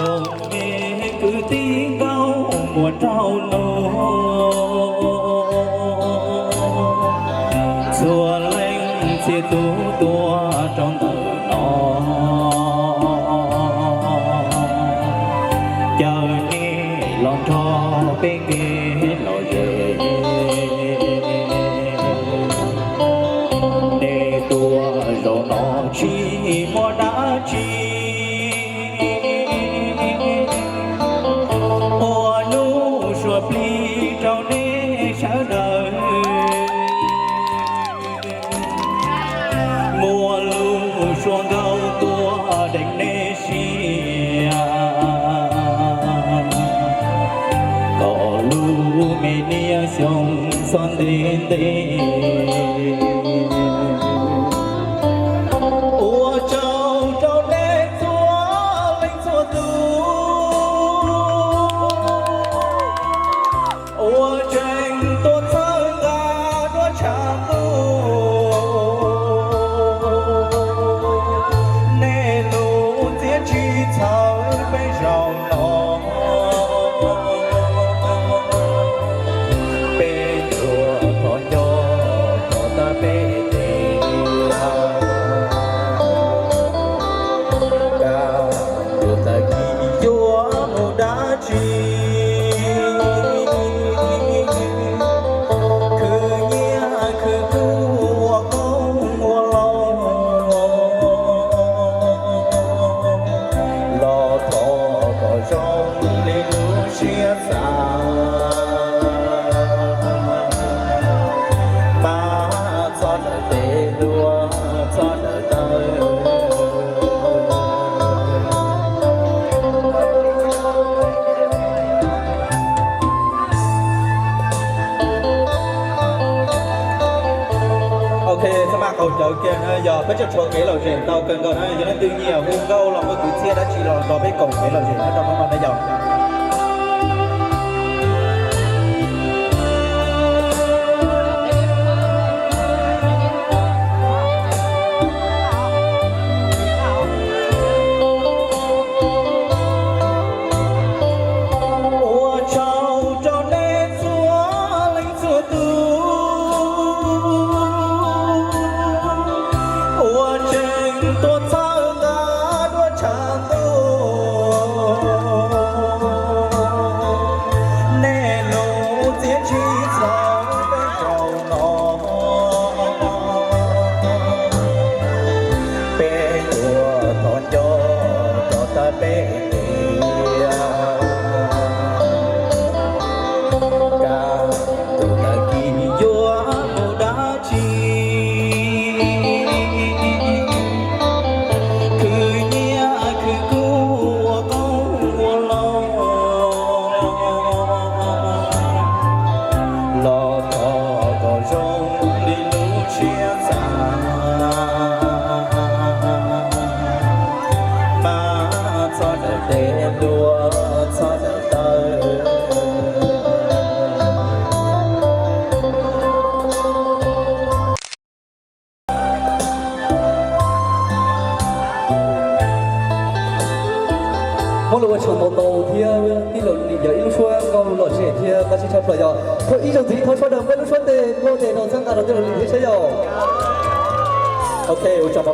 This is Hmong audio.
Me kwv tij nkauj muam nraug nus, txhua leej txhia tus tuaj rau ntawm no, caw nej los nrog peb kev lom zem. Nej tuaj zaum no tsis muaj dab tsi, ua lub suab plig rau nej sawv daws, muaj lub suab nkauj tuaj deev nej siab, kom lub me niaj xyoo txhob ntev ntev. Ua tsaug rau nej txhua leej txhua tus uas tseem tuaj txhawb nqa duab tshav ntuj. Nej lub txiaj tsis txhawb peb zaum no, peb tuaj thov nco thov tag peb tias, kaj tus tag kis yuav mus dab tsi, khwv nyiaj khwv kub ua qoob ua loo, los thov kom zoo li lub siab xav, mas txhob daws tes dua, txhob daws taw. Ok, txhob maj qaug cawv kiag na, yog peb tseem tshuav kev lom zem ntau kawg nkaus na, yog leej twg nyiam hu nkauj los muaj kwv txhiaj dab tsi los nrog peb koom kev lom zem nyob rau hnub no na yog. Ua tsaug rau nej txhua leej txhua tus uas tseem tuaj txhawb nqa duab tshav ntuj. Nej lub txiaj tsis txhawb peb zaum no, peb tuaj thov nco thov tag peb tias, kaj tus tag kis yuav mus dab tsi, khwv nyiaj khwv kub ua qoob ua loo, los thov kom zoo li lub siab xav, mas txhob daws tes dua, txhob daws taw. Muab lus ua tsaug ntau ntau thiab tij laug Lis yog ib lub suab nkauj lom zem thiab tab sis tshaj plaws yog thawj ib zaug ntxiv thov sawv daws muab lub suab tes nkauj tes rau txhawb nqa rau tij laug Lis thiab saib yog. Ok, ua tsaug ntau.